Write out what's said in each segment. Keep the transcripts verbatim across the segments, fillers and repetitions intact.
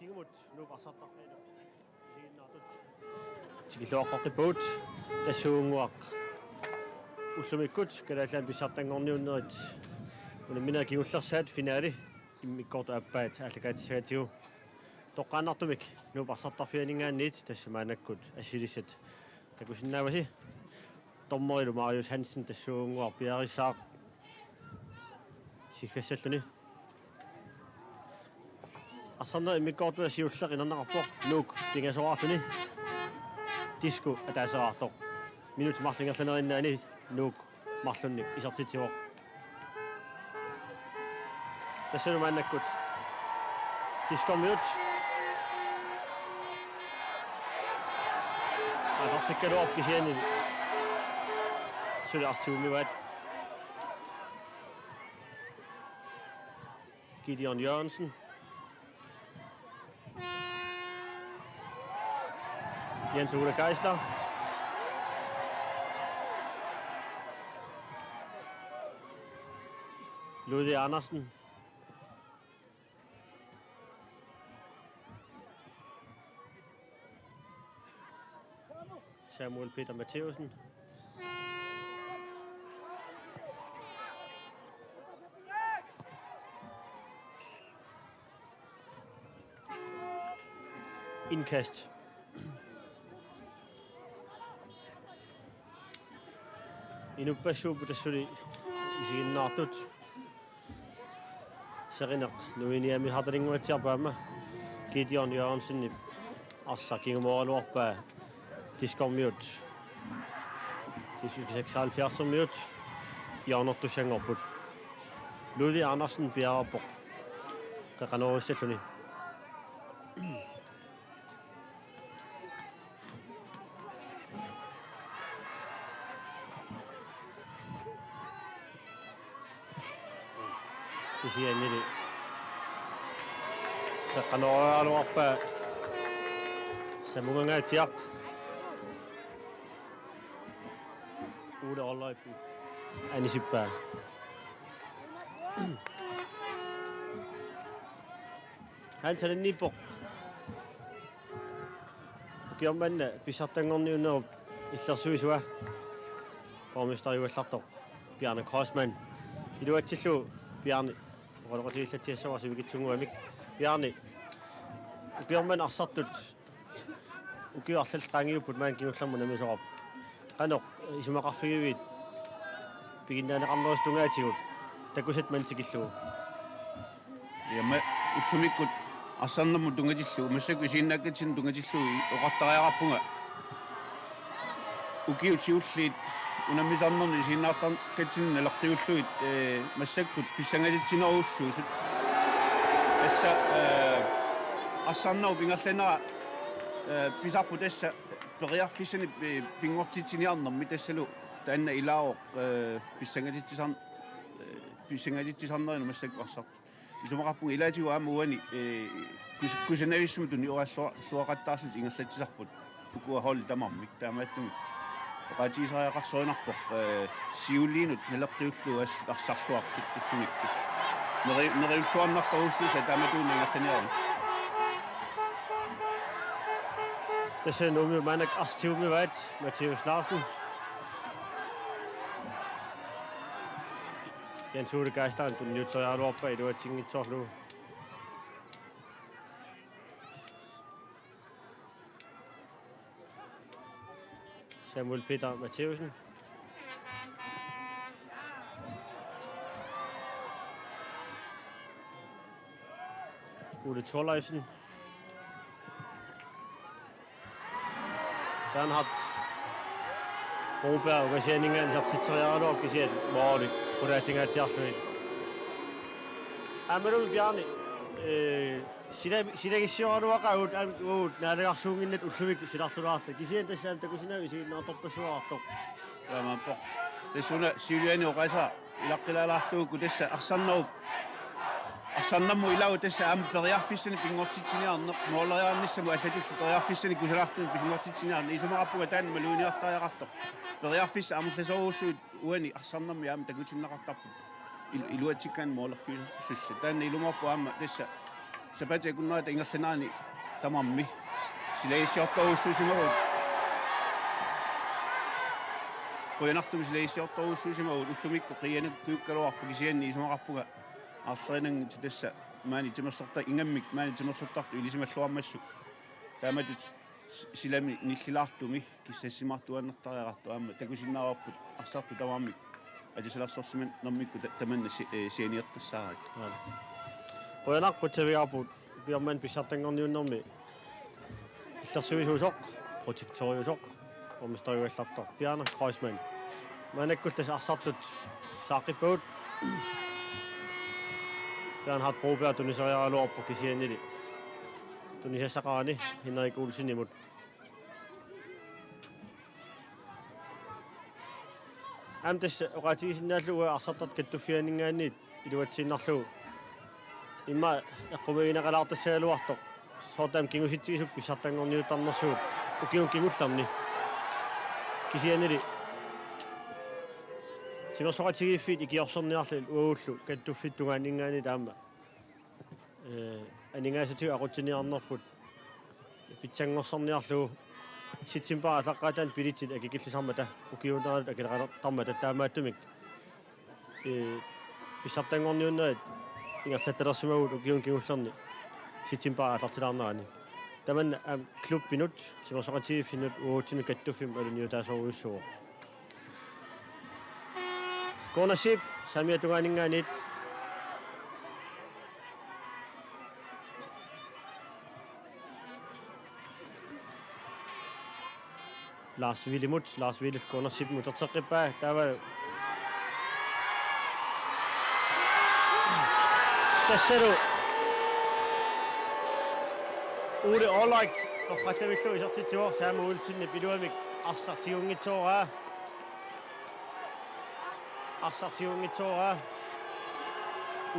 Nuup arsartarfianut isiginnaartut tikilluaqqeqqippagut. Tassuugunnguaq ullumikkut Kalaallit Nunaanni pissartanngorniunnerit unamminerit kingullersaat finaali immikkoortut aappaat aallakaatissagatsigu. Toqqaannartumik Nuup arsartarfianinngaanniit tassa maannakkut assilissat takusinnaavasi. Dommerilu Marius Hansen tassuugunnguaq piareersaaq siggassalluni. Arsarneq immikkoortut siulleq inerneqarpoq Nuuk pingasoraarluni. Disko ataaseraartoq. Minutsit marluk ingerlanerinnaanni Nuuk marlunnik isertitsivoq. Tassalu maannakkut Diskormiut. Aallartikkaluarpoq kisianni suli arsaq tigummivaat. Gideon Jørgensen. Jens Ole Geisler. Ludvig Andersen. Samuel Peter Matthæussen. Indkast. Inuppassuupput tassani isiginnaartut. Seqineq nuiniami hartalinnguatsiarpaama Gideon Jørgensenip arsaq kingumooraluarpaa Diskormiut. Diskus seksoghalvfjerdsermiut hjørnertussanngorput. Ludvig Andersen piareerpoq qeqqanoorissalluni. Kisiannili qeqqanooriaraluarpaa samungangaatsiaq. Ole Ollerup anisippaa. Hans Aleniippoq. Ukioq manna pissartanngorniunnerup illersuisua borgmesteriugallartoq Bjarne Kreutzmann. Iluatsillugu Bjarne oqaloqatigiillatsiassavara sivikitsunnguamik. Bjarne, ukioq manna arsartut ukiut arlallit qaangiupput maani kingullermik unammisoqarpoq. Qanoq isumaqarfigivigit piginnaaneqarnerisa tungaatigut takusat manna tikillugu? Iamma ullumikkut arsarnermut tunngatillugu massakkut isiginnaakkatsinnut tunngatillugu oqartariaqarpunga. Ukiut siulliit unammisarnerni isiginnaartarkatsinni naleqqiullugit, ee, massakkut pissangatitsinerujussuusut. Tassa, ee, arsarnerup ingerlanera, ee, pisarpoq tassa periarfissanik pi-, pinngortitsiniarnermi tassalu taanna ilaavoq, ee, pissangatitsisar-, ee, pissangatitsisarnerinut massakkut arsartut. Isumaqarpunga ilaatigut aamma uani, ee, kus-, kusanavissumik tunioraalluaqattaarlutik ingerlatsisarput ukua holdit tamarmik, taamaattumik oqaatigisariaqarsorinarpoq, ee, siuliinut naleqqiullugu assut arsarluartut ullumikkut. Neri-, neriulluarnartorujussuussaaq taamatuuna ingerlaniaruni. Tassa Nuummiut maannakkut arsaq tigummivaat, Mathias Larsen. Jens Ole Geisler tunniuteriaraluarpaa iluatsinngitsoorlugu. Samuel Peter Matthæussen. Ole Thorleifsen. Bernhard Broberg ungasianinngaanniit isertitseriaraluarpoq kisianni måli qulaatinngatsiarluni. Aammalu Bjarne, ee, sila-, silagissiuaraluaqaat aamma uagut naalagarsuunnginnatta ullumikkut silarlulaarluta. Kisianni tassa aamma takusinnaavit isiginnaartorpassuaqartoq. Taamaappoq. Tassuuna siuliani oqaasaa ilaqqilaalaartuugukku tassa arsarnerup, arsarnermut ilaavoq tassa aamma periarfissanik pinngortitsiniarneq, mooleriarnissamut allatullu periarfissanik kusanartumik pinngortitsiniarneq, isumaqarpunga taanna maluginiartariaqartoq. Periarfissat amerlasoorujussuit uani arsarnermi aamma takutinneqartarput. Il-, iluatsikkaanni moolerfigisussat. Taanna ilumoorpoq aamma tassa Sapaatip akunnerata ingerlanerani tamarmi silagissiortorujussuusimavugut. Qujanartumik silagissiortorujussuusimavugut, ullumikkut qiianut kujukkaluarpoq, kisianni isumaqarpunga arlerinanngitsoq tassa maani timersorta-, ingammik maani timersortartut ilisimalluarmassuk. Taamatut s-, silami nillilaartumi kissassimaartuaannartariaqartoq aamma takusinnaavarput arsartut tamarmik atisalersorsimanermikkut ta-, tamanna si-, ee, sianiaqqissaarput. Aap. Qujanaq qutsavigaarput, ukiormanna pissartanngorniunnermi illersuisuusoq, protektoriusoq, borgmesteriugallartoq Bjarne Kreuzmann. Maannakkullu tassa arsartut saaqqippagut. Bernhard Broberg tuniseriaraluarpoq kisiannili tunisassaqarani Henrik Olsenimut. Aamma tassa oqaatigisinnaallugu arsartartut kattuffianninngaanniit iluatsiinnarlugu. Immaqa eqqumiigineqalaartassagaluartoq. Soorlu aamma kingusitsigisup pissartanngorniuttarnersugut ukiuni kingullerni. Kisiannili timersoqatigiiffiit ikiorserniarlugit uagullu kattuffiup tungaanninngaanniit aamma ee, aningaasatigut aqutsiniarnerput pitsanngorsarniarlugu septembarip aallaqqaataani billetsit akikillisarmata, ukiuunerata akilertarmata, taamaattumik, ee, pissartanngorniunnerit ingerlattalersimavugut ukiuni kingullerni septembarip aallartilaarnerani. Tamanna aamma klubbinut, timersoqatigiiffinnut, uatsinnut kattuffimmut malunniutaasorujussuuvoq. Cornership, saamiata tungaaninngaanniit. Lars Villimut, Lars Ville cornershipimut uterteqqippaa, taava. Tassalu. Ole Olrik, torrallavillugu isertitsivoq, Samu Olsenip iluamik arsaq tigunngisooraa. Arsaq tigunngisooraa.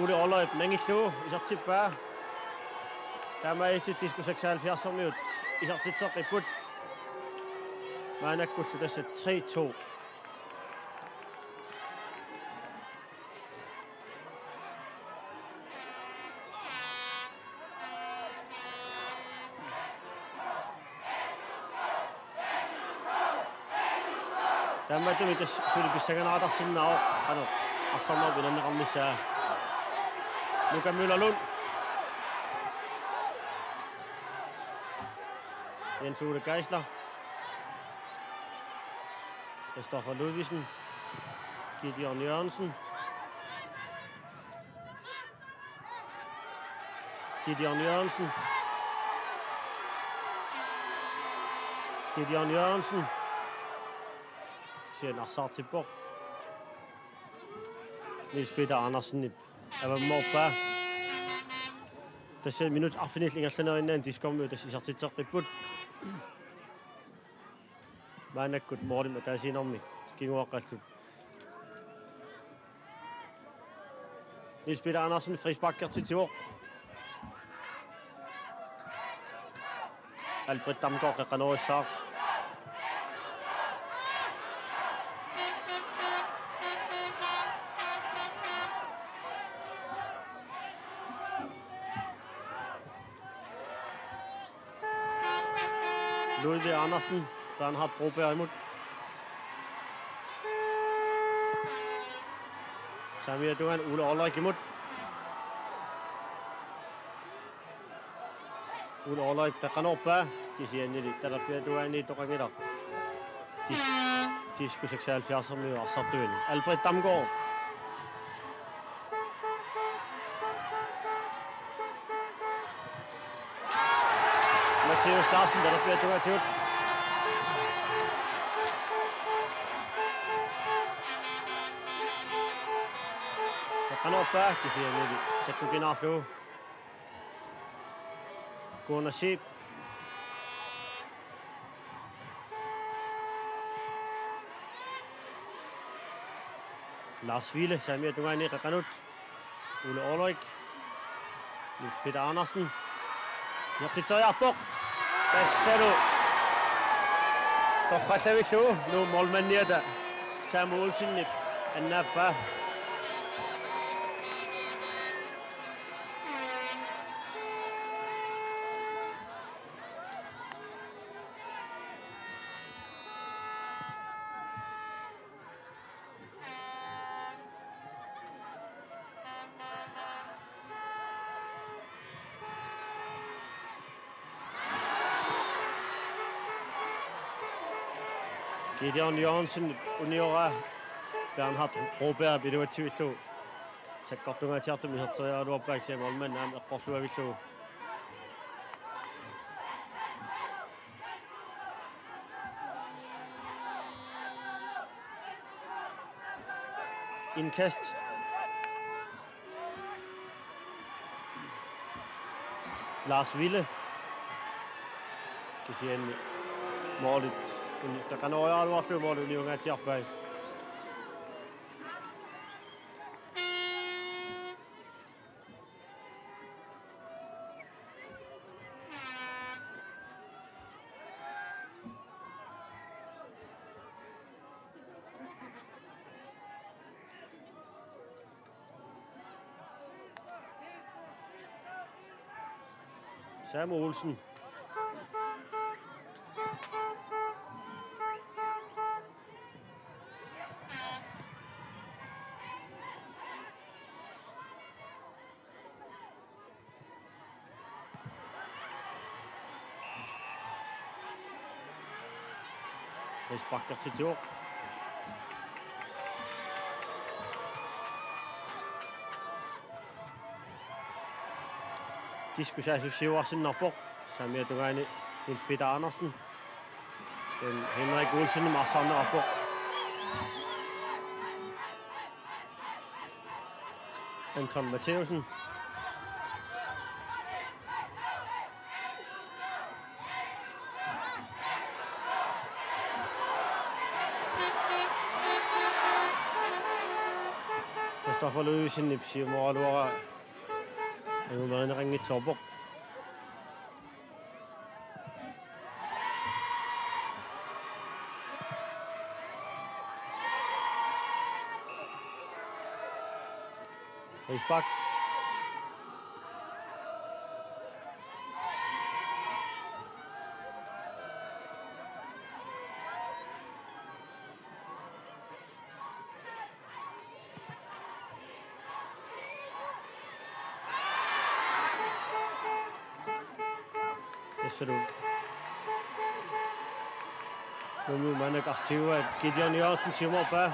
Ole Olrik nangillugu isertippaa. Taamaalillutik Diskus seksoghalvfjerdsermiut isertitseqqipput. Maannakkullu tassa tre to. Taamaattumik tassa suli pissanganartarsinnaavoq qanoq arsarnerup inanneqarnissaa. Nuka Møller Lund. Jens Ole Geisler. Christoffer Ludvigsen. Gideon Jørgensen. Gideon Jørgensen. Gideon Jørgensen. Kisianni arsaartippoq. Niels Peter Andersenip avammoorpaa. Tassa minut arfinillit ingerlaneriinnaanni Diskormiut tassa isertitseqqipput. Maannakkut målimik ataasiinnarmik kinguaqqallu. Niels Peter Andersen frisparkertitsivoq. Albert Damgaard qeqqanorissaaq. Ludvig Andersen, Bernhard Brobergimut. Saamiata tungaani Ole Olrikimut. Ole Olrik qeqqanoorpaa, kisiannili talerpiata tungaani toqanngilaq. Dis-, Diskus seksoghalvfjerdsermiut arsartuini. Albert Damgaard. Mathias Larsen, talerpiata tungaatigut. Qeqqanoorpaa, kisiannili sakkukinaarlugu. Gunnar Zeeb. Lars Ville, saamiata tungaani qeqqanut. Ole Olrik. Niels Peter Andersen. Isertitseriarpoq. Tassalu. Torrallavillugu Nuuk målmandiata Samu Olsenip annaappaa. Gideon Jørgensen unioraa Bernhard Broberg iluatsivillu sakkortungaatsiartumik iserteriaraluarpaa, kisianni målmand aamma eqqorluavillugu. Indkast. Lars Ville. Kisianni målit. Qanoq iliorlugu målit uniungaatsiarpai. Samu Olsen. Frisparkertitsivoq. Diskus saassussiuarsinnarpoq. Saamiata tungaani Niels Peter Andersen. Sen Henrik Olsen arsarneqarpoq. Anton Mathæussen. Kristoffer Ludvigsenip siumooraluaraa angumerineqanngitsoorpoq. Frispark. Tassalu Nuummi maannakkut tiguaa, Gideon Jørgensen siumoorpaa.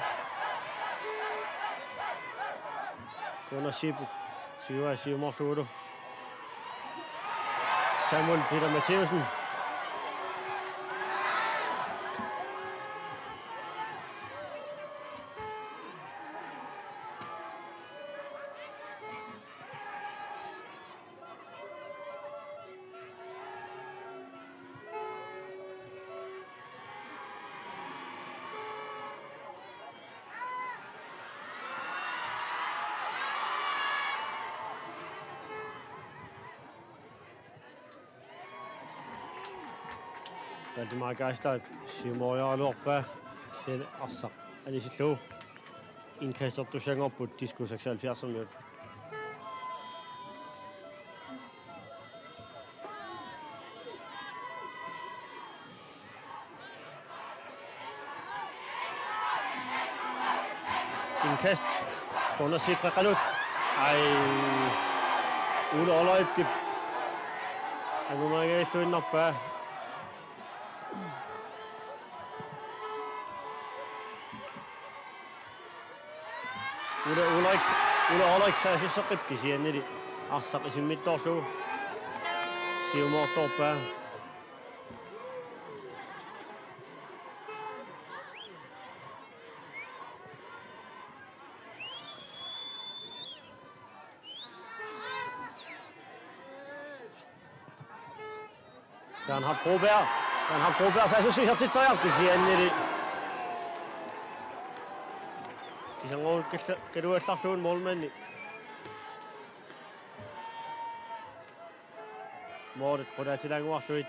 Gunnar Zeebuk tiguaa siumoorlugulu. Samuel Peter Mathæussen. Valdemar Geisler siumooriaraluarpaa, kisianni arsaq anisillugu. Indkastertussanngorput, diskus seksoghalvfjerdsermiut. Indkast. Corner sikrer Qanut. Ai. Ole Olrikip angumeringajilluinnarpaa. Ole Olrik, Ole Olrik saassusseqqippoq, kisiannili arsaq isimmittoorlugu siumoortoorpaa. Bernhard Broberg. Bernhard Broberg saassussiussartitseriarpoq, kisiannili kisianni kalla-, kaluallarlugu målmandi målit qulaatilaannguarlugit.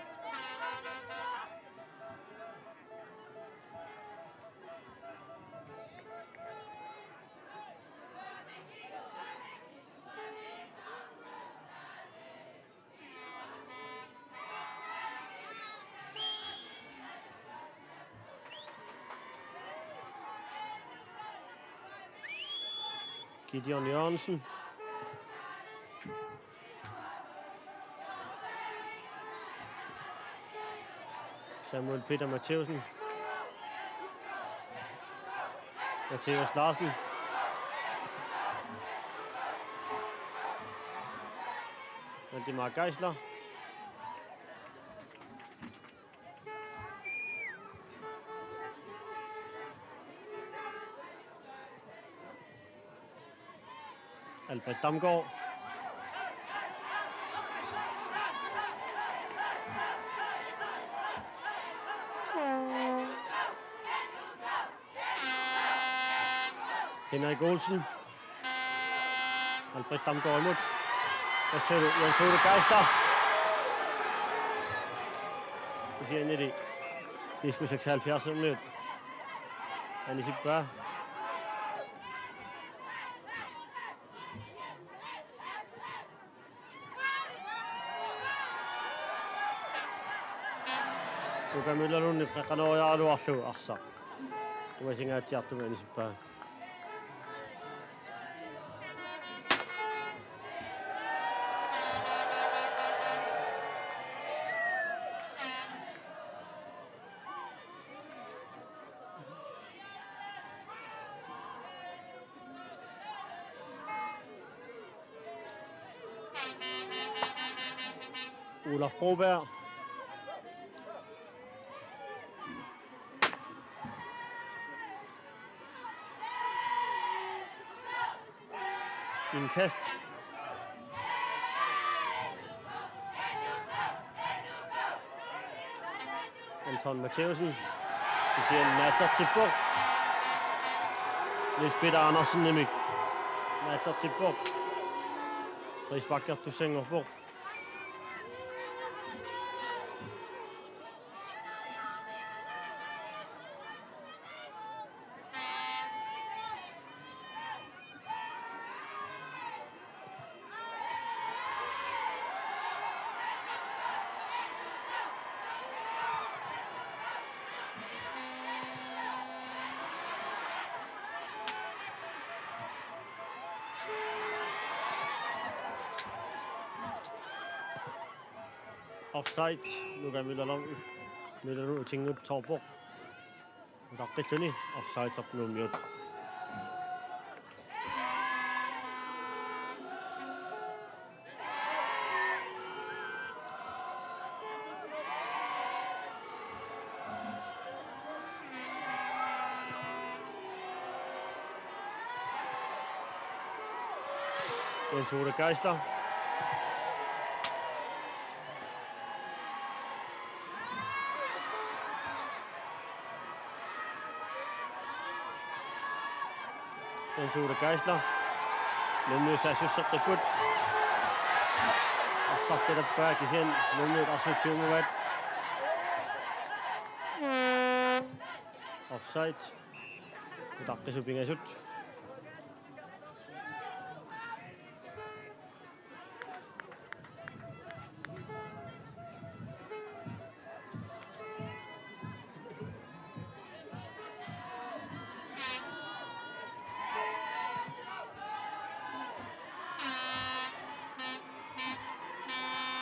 Gideon Jørgensen. Samuel Peter Mathæussen. Mathias Larsen. Valdemar Geisler. Albert Damgaard. Henrik Olsen. Albert Damgaard imod. Hvad ser du? Jens Ole Geisler. Kisianni diskus seksoghalvfjerds minut. Anisippaa. Nuka Møllerlundip qeqqanoriaraluarlugu arsaq. Ungasinngaatiartumik anisippaa. Olaf Broberg. Indkast. Anton Mathæusen. Kisianni naallertippoq. Niels Peter Andersenimit naallertippoq. Frisparkertussanngorpoq. Offside, Nuka Møllerlund, Møllerlund utinngutsoorpoq. Utaqqilluni offside Nuummiut. Jens Ole Geisler. Jens Ole Geisler. Nuummiut saassusseqqipput. Arsaq qitappaa kisianni Nuummiut arsaq tiumavat. Offside. Utaqqisut pingasut.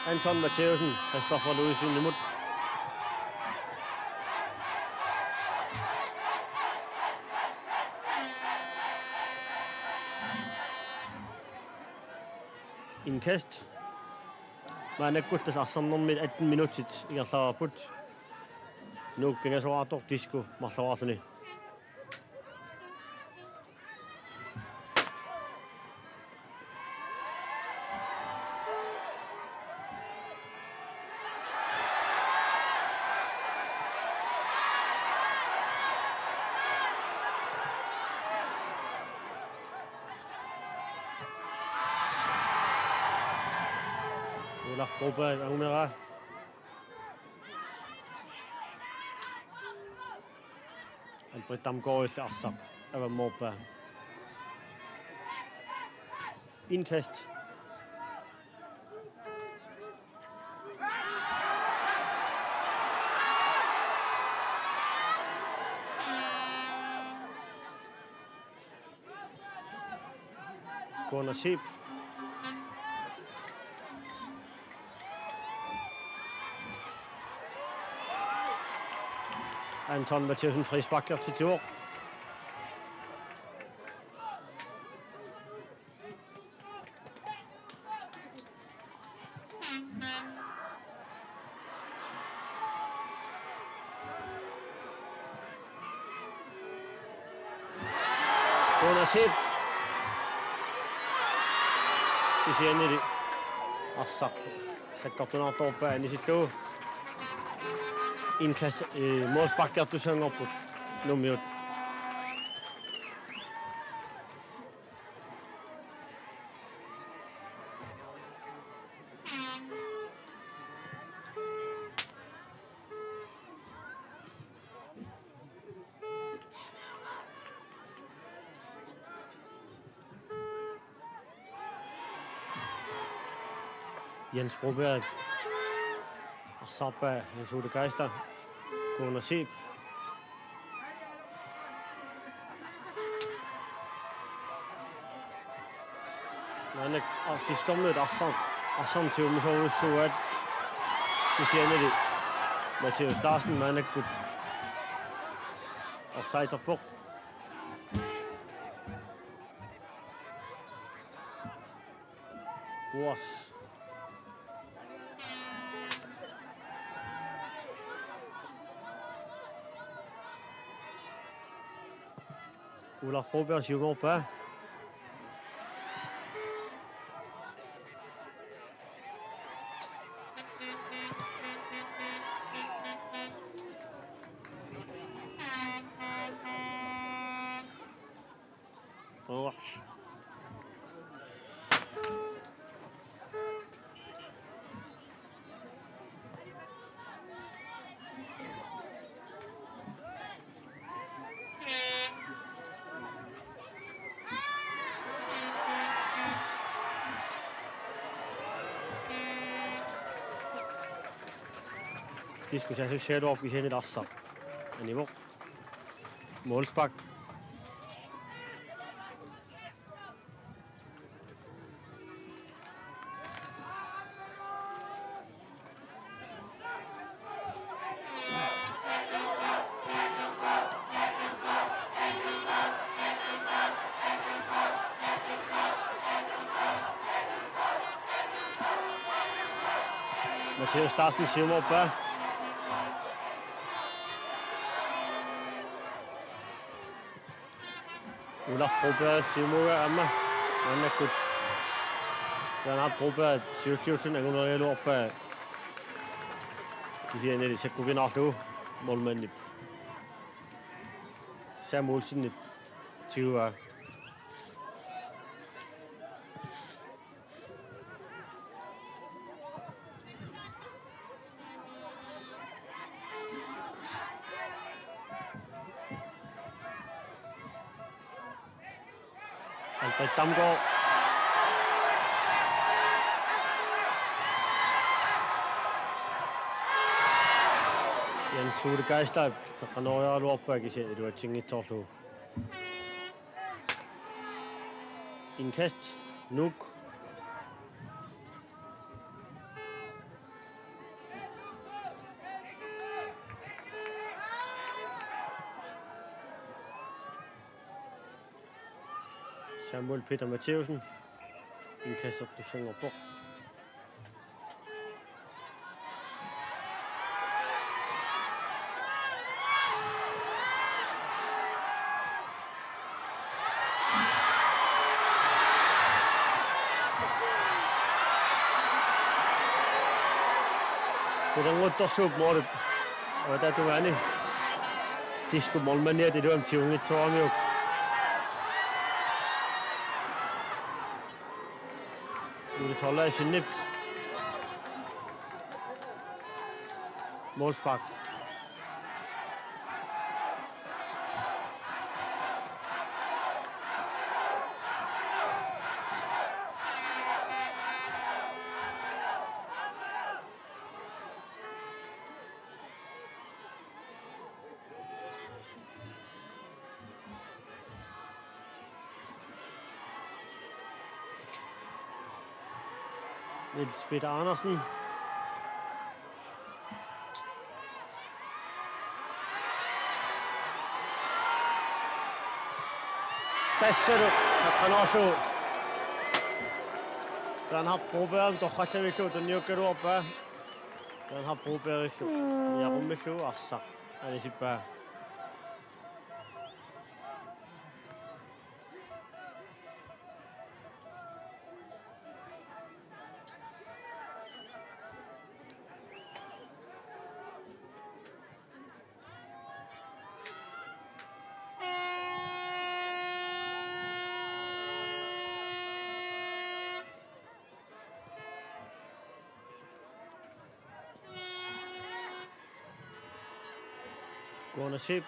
Anton Mathæusen, Christoffer Louisenimut. Indkast. Maannakkut tassa arsammermi atten minutsit ingerlareerput. Nuuk pingasoraartoq Disko marloraarluni. Olaf Broberg, angumera. Albert Damgaardillu arsaq avammoorpaa. Indkast. Gunnar Zeeb. Anton Mathæusen frisparkertitivoq. Jonas Heep. Kisiannili arsaq sakkortunaartorpaa anisillugu. Indkast, eh, målsparkertussanngorput Nuummiut. Jens Broberg. Arsarpaa Jens Ole Geister. Gunnar Zeeb. Maanna Arktiskormiut arsaq, arsaq siumusorujussuuaat, kisiannili Mathias Larsen maannakkut offsiderpoq. Urs. Olaf Broberg siumoorpaa. Urs. Diskus er så sjovt op i sådan et også. Anivoq. Målspark. Mathias Larsen siumoorpaa. Olaf Broberg siumugaa aamma. Maannakkut Bernhard Broberg siulliulluni anguniaraluarpaa. Kisiannili sakkukinaarlugu målmandip Sam Olsenip tiguaa. Albert Damgaard. Jens Ole Geisler, qeqqanoriaraluarpaa kisianni iluatsinngitsoorlugu. Indkast. Nuuk. Samuel Peter Matthæussen. Indkastertussanngorpoq. Kulannguttorsuup målip avataata tungaani. Disku målmandiata iluamik tigunngitsooramiuk. Ole Tollefsenip. Målspark. Niels Peter Andersen. Tassalu, taqqanoorlu. Bernhard Broberg, torrallavillugu tunniukkaluarpaa. Bernhard Brobergillu. Niaqummillugu arsaq. Anisippaa. Gunnar Zeeb.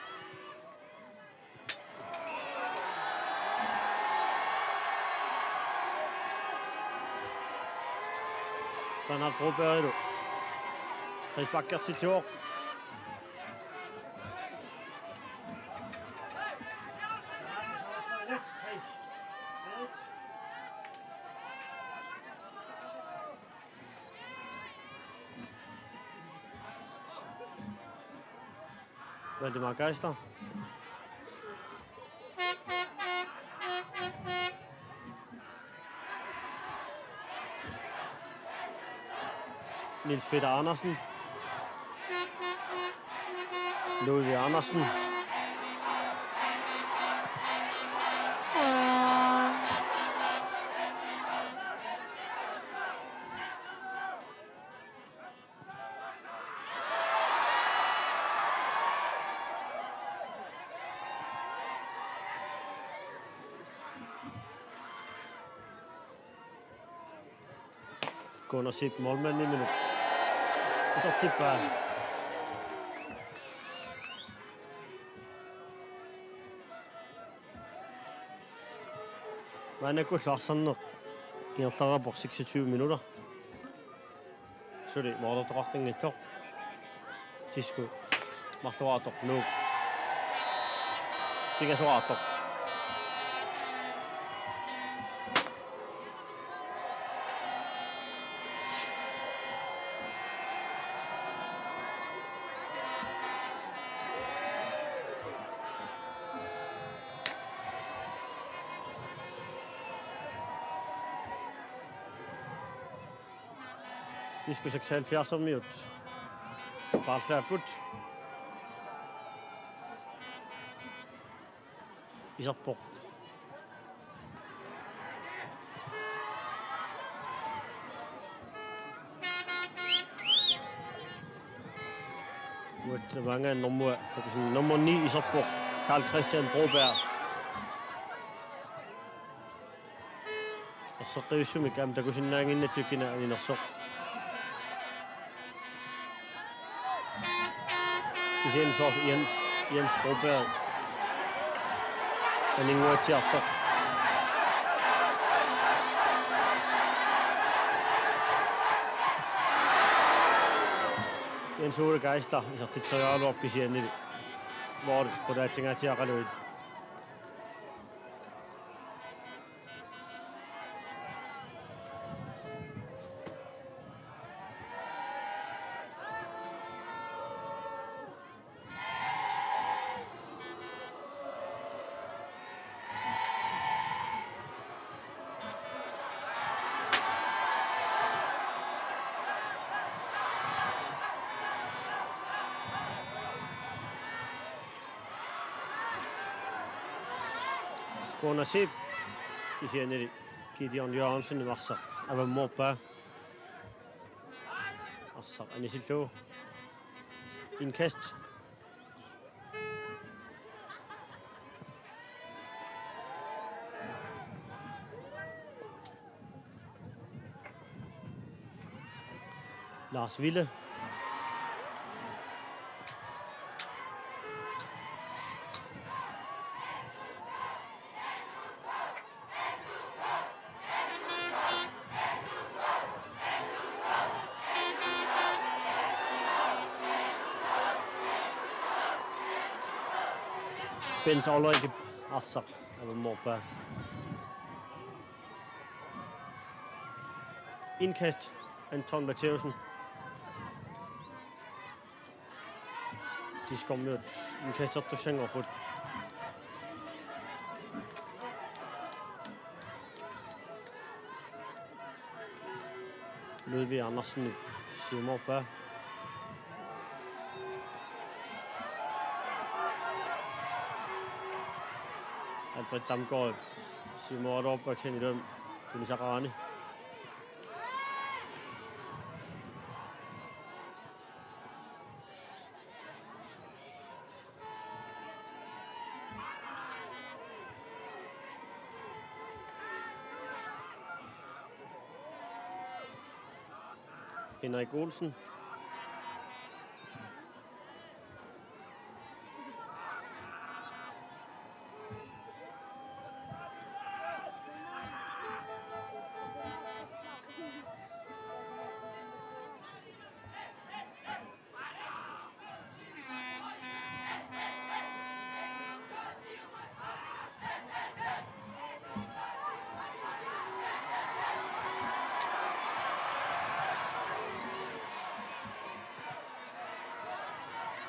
Bernhard Broberg. Frisparkertitsivoq. Valdemar Geisler. Niels Peter Andersen. Ludvig Andersen. Gunnar Zeeb målmandimut. Utertippaa. Maannakkullu arsarneq ingerlareerpoq seksogtyve minutter. Suli målertoqaqqinngitsoq. Disko marluartoq Nuuk. Pingasoraartoq. Disko seksoghalvfjerdsermiut paarlaapput. Iserpoq. Uatsamaanga nummer, takusin nummer ni iserpoq, Karl Christian Broberg. Erseqqissumik aamma takusinnaannginnatsikkina aninersoq. Kisianni soorlu Jens, Jens Broberg aninnguatsiartoq. Jens Ole Geisler isertitseriaraluarpoq kisiannili mål qulaatsingaatiaqalugit. Gunnar Zeeb kisiannili Gideon Jørgensen arsaq avammorpaa. Arsaq anisillugu. Indkast. Lars Ville. Bent Olrik arsaq avammorpaa. Indkast Anton Mathæussen. Diskormiut indkastertussanngorput. Ludvig Andersen siumorpaa. Albert Damgaard siumoraluarpaa kisianni iluamik tunisaqarani. Henrik Olsen.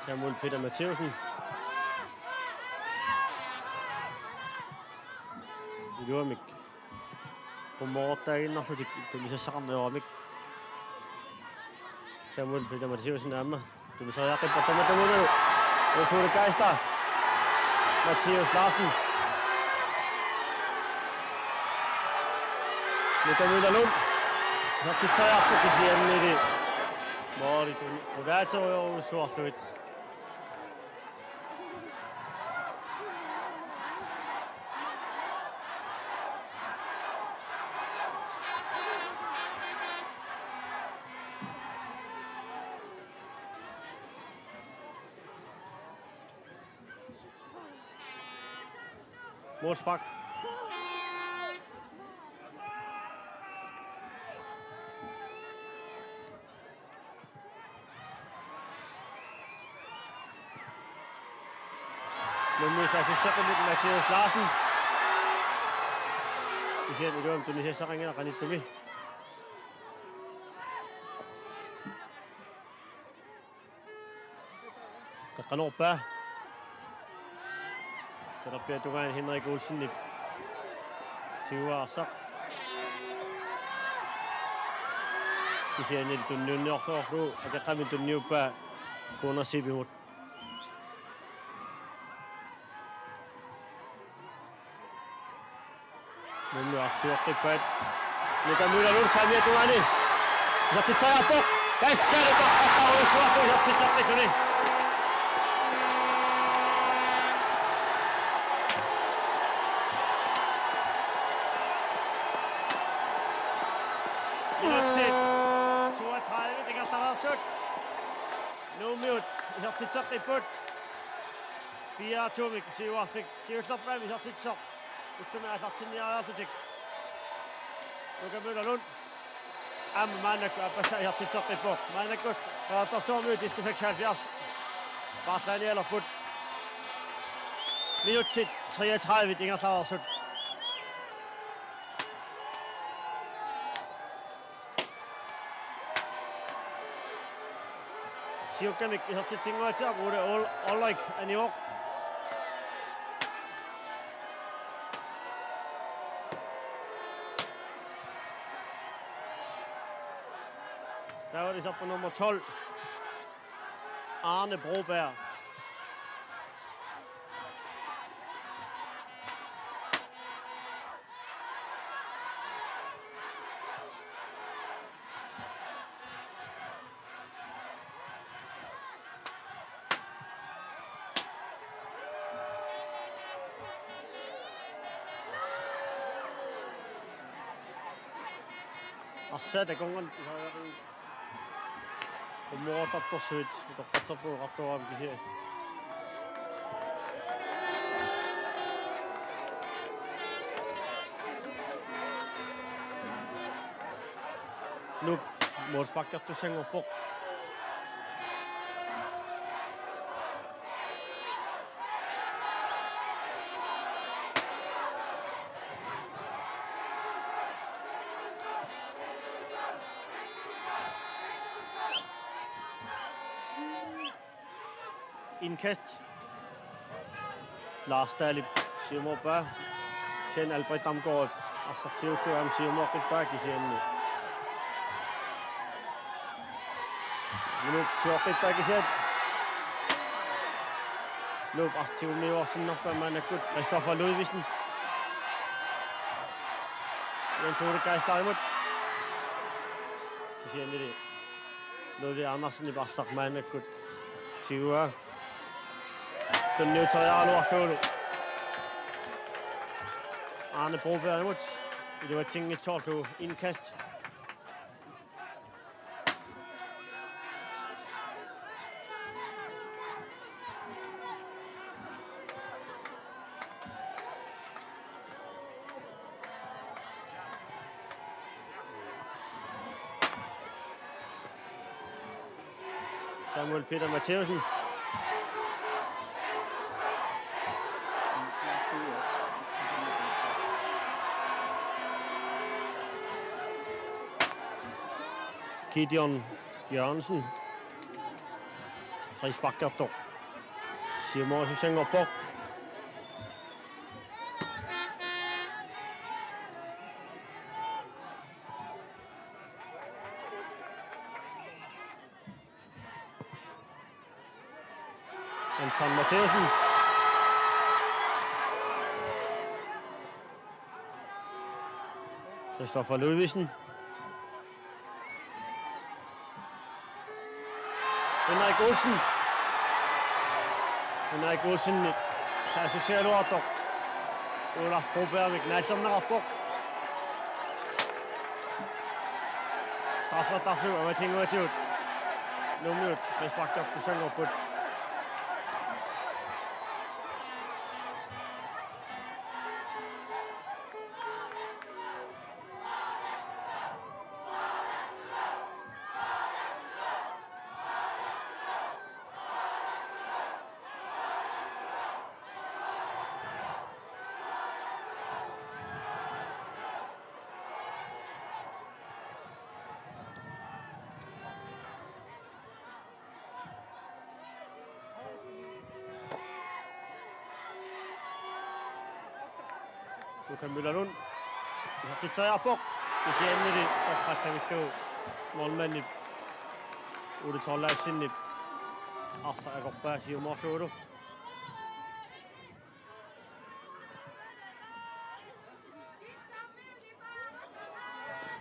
Samuel Peter Matthæussen. Iluamik. Qummoroortaaginnarlutik tunisassaqarneq ajoramik. Samuel Peter Matthæussen aamma. Tunisariaqqippoq tamatumuunalu. Jens Ole Geisler. Matthæus Larsen. Nuka Møller Lund. Isertitseriarpoq kisiannili. Måli tun-, qulaaterujorujussuarlugit. Målspark. Nuummi saassussaqarmat Matthæus Larsen. Kisianni iluamik tunisassaqanngilaq qanittumi. Qeqqanoorpaa. Talerpiata tungaani Henrik Olsenip tiguaarsaaq. Kisianni tunniunniorlugu akeqqami tunniuppaa cornerstepimut. Nuummi arsioqqippaat. Nuka Møller Lund saamiata tungaani. Isertitseriarpoq. Tassaalu toqqartarujussuartut isertitseqqikkuni. Minutsit toogtredive ingerlareersut. Nuummiut isertitseqqipput. Fire to-mik siuartik. Siullerpaamik isertitsisoq. Ullumi aallartinniariarlutik. Nuka Møller Lund. Aamma maannakkut aappassaa isertitseqqippoq. Maannakkut Qeqertarsuarmiut disko seksoghalvfjerds paarlaanialerput. Minutsit treogtredive ingerlareersut. Siukkanik isertitsinnguatsiaq Ole Ol-, Olrik anivoq. Taava iserpoq nummer tolv. Arne Broberg. Arsaq takorngan isariaqin. Qummoroortartorsuit utoqqatserput oqartuarami kisias. Nuuk målsparkertussanngorpoq. Indkast. Lars Dahlip siumorpaa. Kisianni Albert Damgaard arsaq tigullugu aamma siumoqqippaa kisianni. Nuuk tigooqqippaa kisiat. Nuuk arsaq tigummiuarsinnarpaa maannakkut Christoffer Ludvigsen. Jens Ole Geislerimut. Kisiannili Ludvig Andersenip arsaq maannakkut tiguaa. Tunniuteriaraluarlugulu. Arne Brobergimut iluatsinngitsoorlugu indkast. Samuel Peter Matthæussen. Gideon Jørgensen. Frisparkertoq siumoorusussanngorpoq. Anton Matthæussen. Christoffer Ludvigsen. Henrik Olsen. Henrik Olsen saassussigaluartoq Olaf Brobergimit naallerneqarpoq. Straffertarfiup avatinnguatigut Nuummiut frisparkertussanngorput. Luka Møller Lund. Isertitseriarpoq. Kisiannili torrallamillugu målmandip Ole Thorleifsenip arsaq akorpaa siumoorlugulu.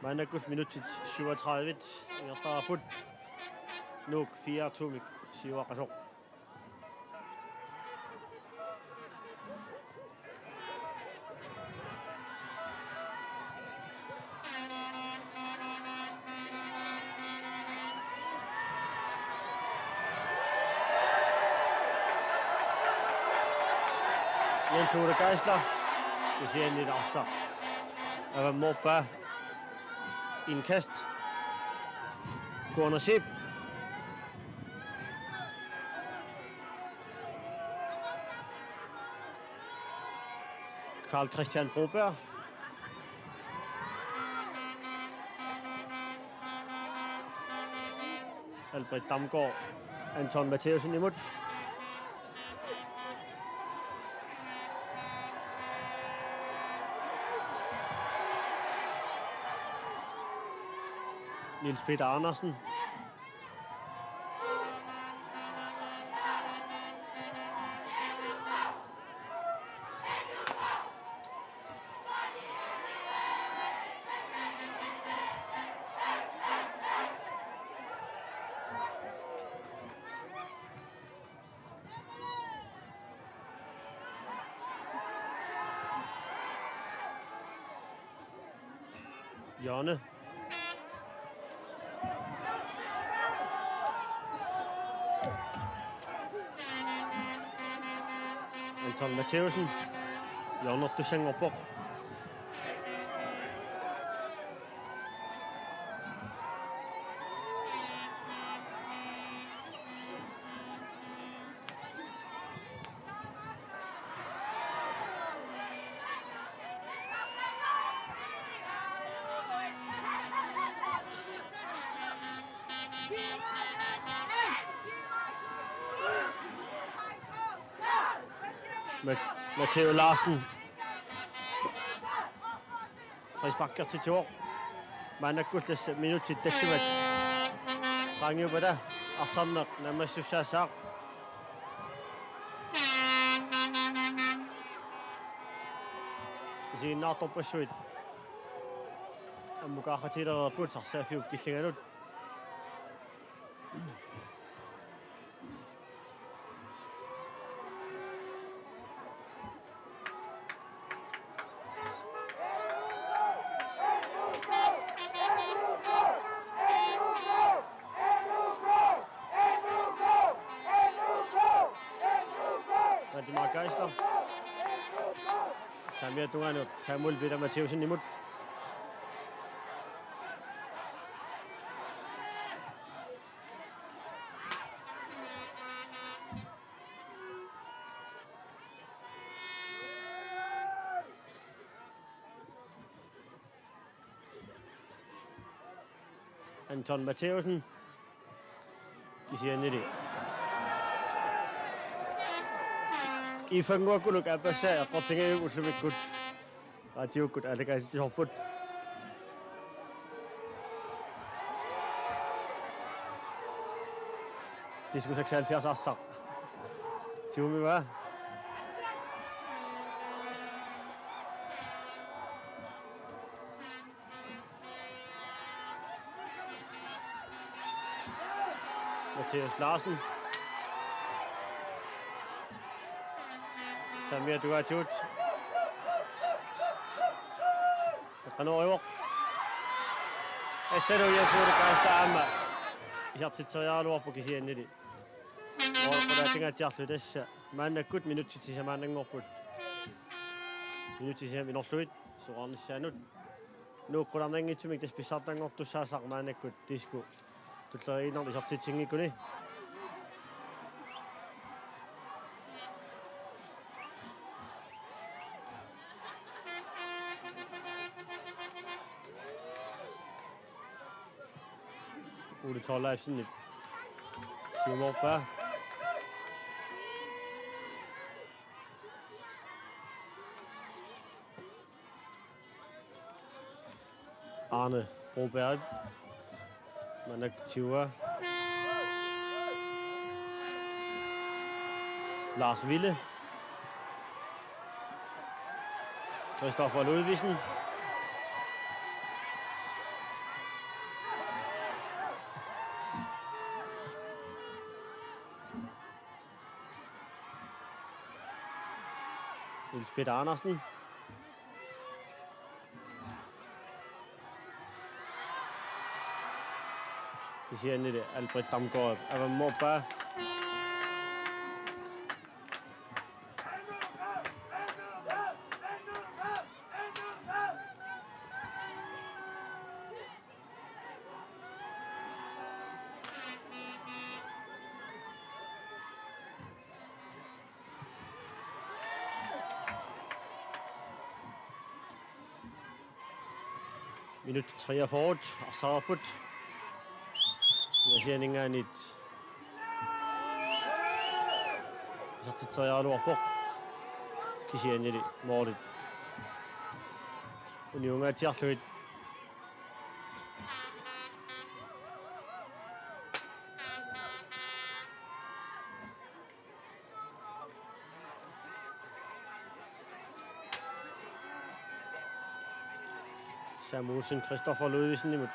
Maannakkut minutsit syvogtredive ingerlareerput. Nuuk fire to-mik siuaqasoq. Jens Ole Geisler. Kisianni arsaq avammoorpaa. Indkast. Cornership. Karl Christian Broberg. Albert Damgaard. Anton Matthæussenimut. Niels Peter Andersen. Hjørne. Anton Matthæussen. Hjørnertussanngorpoq. Mat-, Matteo Larsen. Frisparkertittuvoq. Maannakkullu tassa minutsit tallimat qaangiuppata arsarneq naammassussaassaaq. Isiginnaartorpassuit ammukaaqqatigilereerput arsaaffiup killinganut. Valdemar Geisler. Saamiata tungaanut Samuel Peter Matthæussenimut. Anton Matthæussen. Kisiannili Ifanguakkunuk aappassaa eqqortingajuk ullumikkut. Raatiukkut aallakaatitsisorput. Diskus seksoghalvfjerds arsaq. Tigumivaa. Mathias Larsen. Saamiata tungaatigut. Eqqanoorivoq. Assalu Jens Ole Karlstad aamma isertitseriaraluarpoq kisiannili. Oorqulaatigaatiarlu tassa maannakkut minutsit sisamaannanngorput. Minutsit sisamat inorlugit soraarnissaanut. Nuuk qularnanngitsumik tassa pissartanngortussaasaq maannakkut Disku tulleriinnarni isertitsinngikuni. Ole Thorleifsenip siumoorpaa. Arne Broberg. Maannakkut siuaa. Lars Ville. Christoffer Ludvigsen. Niels Peter Andersen. Kisiannili Albert Damgaard avammoorpaa. Minut treogfyrre arsaarput. Kisianni isertitseriaraluarpoq. Kisiannili målit uniungaatsiarlugit. Samuelsen Christoffer Ludvigsenimut.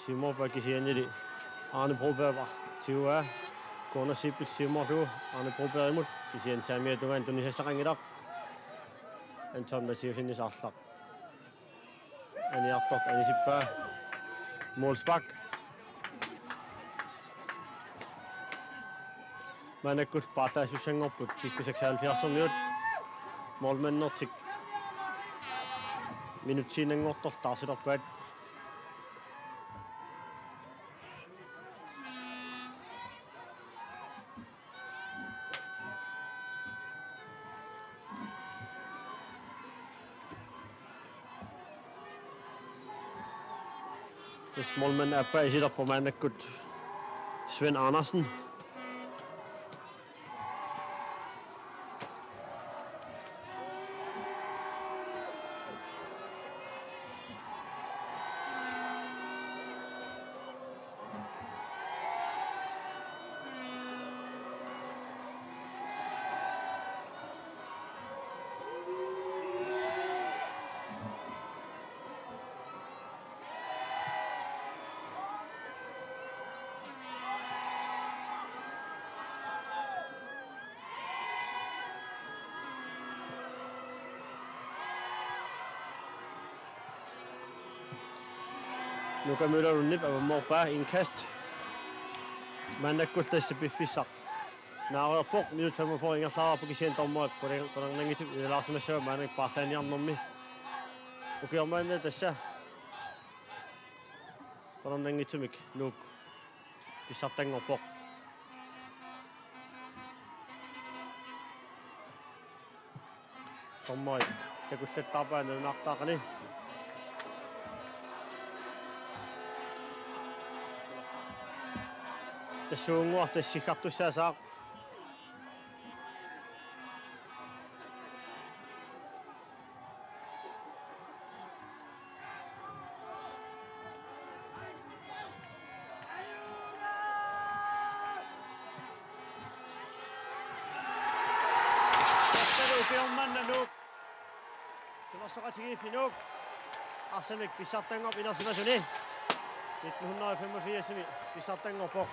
Siumoorpaa kisiannili Arne Broberg. Siuaa. Corner Sippel siumoorlugu Arne Brobergimut. Kisianni saamiata tungaanut tunisassaqanngilaq. Anton Mathiassenip arlaq aniartoq anisippaa. Målspark. Maannakkut paarlaassussanngorput Diskus seksoghalvfjerdsimiut. Målmandertik minutsiinnanngortorlu taarsilerpaat. Tassa målmand aappaa isilerpoq maannakkut Svend Andersen. Nuka Møller Lundip avammoorpaa, indkast. Maannakkullu tassa piffissaq naareerpoq, minut femogfyrre ingerlareerpoq, kisianni dommerit qular-, qularnanngitsumik ilaalaarsimassavaat maannakkut paarlaaniarnermi. Ukioq manna tassa qularnanngitsumik Nuuk pissartanngorpoq. Dommerit takullattaarpaat nalunaartaaqaani. Tassuunnguaq tassa siggartussaassaaq. Ukiormanna Nuuk. Timersoqatigiiffi Nuuk. Arsamik pissartanngorpoq inersimasuni. Nitten hundrede og femogfirsimi pissartanngorpoq.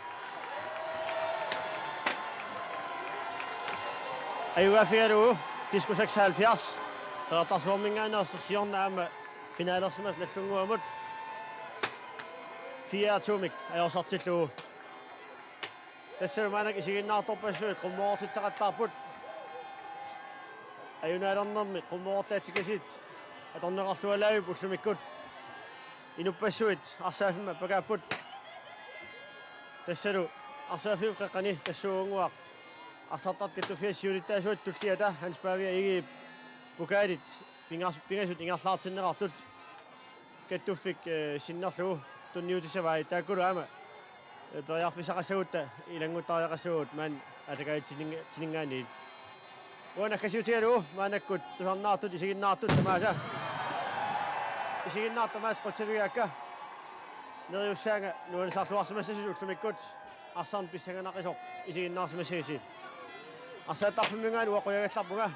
Ajugaaffigalugu Disko seksoghalvfjerds. Qeqertarsuarminngaanneersoq siorna aamma finalersimasoq Nagdlunguamut. Fire to-mik ajorsartillugu. Tassalu maannakkut isiginnaartorpassuit qummoortitseqattaarput. Ajunaalernermi qummoortitseqatigiit atorneqarlualaavippoq ullumikkut. Inuppassuit arsaaffimmut appakaapput. Tassalu arsaaffiup qeqqani tassuugunnguaq arsartartut kattuffiata siulittaasuata tulliata Hans Pavia Egedep pokaalit pingas-, pingasut ingerlaartinneqartut. Kattuffik, eh, sinnerlugu tunniutissavai, taakkulu aamma, eh, periarfissaqassagutta ilannguttariaqassavagut maani aallakaatitsinninnga-, -tsinninngaanniit. Uanga naggasiutigalugu maannakkut tusarnaartut isiginnaartut tamaasa. Isiginnaartut tamaasa qutsavigaakka. Neriussaanga nuannisarluarsimassasusi ullumikkut arsarneq pissanganaqisoq isiginnaarsimassagisi. Arsaattarfimminngaanniit uanga qujagallarpunga.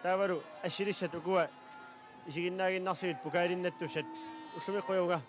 Taavalu assilissat ukua isiginnaaginnarsigit pokaalinnattussat. Ullumikkut qujavuga.